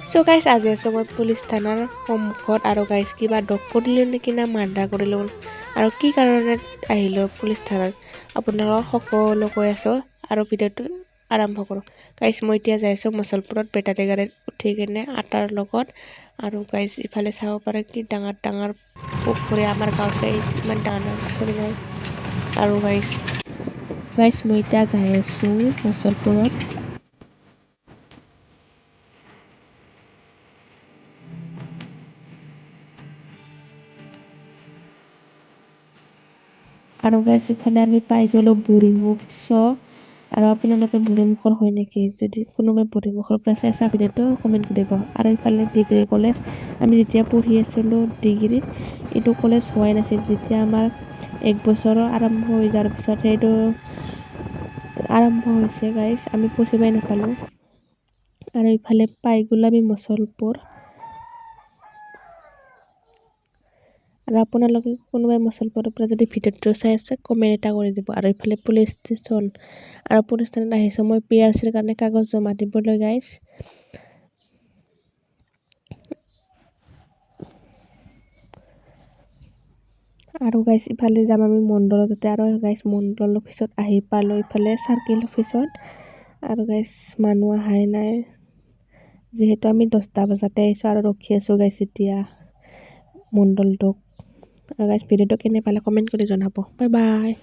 চ' guys, আজি আছোঁ মই পুলিচ থানাৰ সন্মুখত। আৰু গাইজ, কিবা দোষ কৰিলোঁ নেকি না মাৰ্ডাৰ কৰিলোঁ আৰু কি কাৰণত আহিলোঁ পুলিচ থানাত, আপোনালোকক সকলো কৈ আছোঁ আৰু ভিডিঅ'টো আৰম্ভ কৰোঁ। গাইজ, মই এতিয়া যাই আছোঁ মুছলপুৰত বেটাৰী গাড়ীত উঠি কিনে আটাৰ লগত। আৰু গাইজ, ইফালে চাব পাৰে কি ডাঙৰ ডাঙৰ পুখুৰী, আমাৰ গাঁৱতে ইমান ডাঙৰ ডাঙৰ পুখুৰী নাই। আৰু গাইজ, মই এতিয়া যাই আছোঁ মুছলপুৰত। আৰু গাইজ, ইফালে আমি পাই গ'লোঁ বুঢ়ীমুখ। চ' আৰু আপোনালোকে বুঢ়ীমুখৰ হয় নেকি? যদি কোনোবাই বুঢ়ীমুখৰ পৰা চাই আছা ভিডিঅ'টো, কমেণ্ট কৰিব। আৰু ইফালে ডিগ্ৰী কলেজ, আমি যেতিয়া পঢ়ি আছিলোঁ ডিগ্ৰীত এইটো কলেজ হোৱাই নাছিল। যেতিয়া আমাৰ এক বছৰৰ আৰম্ভ হৈ যোৱাৰ পিছত সেইটো আৰম্ভ হৈছে গাইজ, আমি পঢ়িবই নাপালোঁ। আৰু ইফালে পাই গ'লোঁ আমি মুছলপুৰ। আৰু আপোনালোকে কোনোবাই মুছলপুৰৰ পৰা যদি ভিডিঅ'টো চাই আছে, কমেণ্ট এটা কৰি দিব। আৰু ইফালে পুলিচ ষ্টেচন, আৰু পুলিচ ষ্টেচনত আহিছোঁ মই পি আৰ চিৰ কাৰণে কাগজ জমা দিবলৈ গাইজ। আৰু গাইজ, ইফালে যাম আমি মণ্ডলৰ তাতে। আৰু গাইজ, মণ্ডল অফিচত আহি পালোঁ, ইফালে চাৰ্কিল অফিচত। আৰু গাইজ, মানুহ অহাই নাই, যিহেতু আমি 10টা বজাতে আহিছোঁ আৰু ৰখি আছোঁ গাইজ এতিয়া মণ্ডলটোক। আৰু গাইজ, ভিডিঅ'টো কেনে পালে কমেণ্ট কৰি জনাব। Bye bye.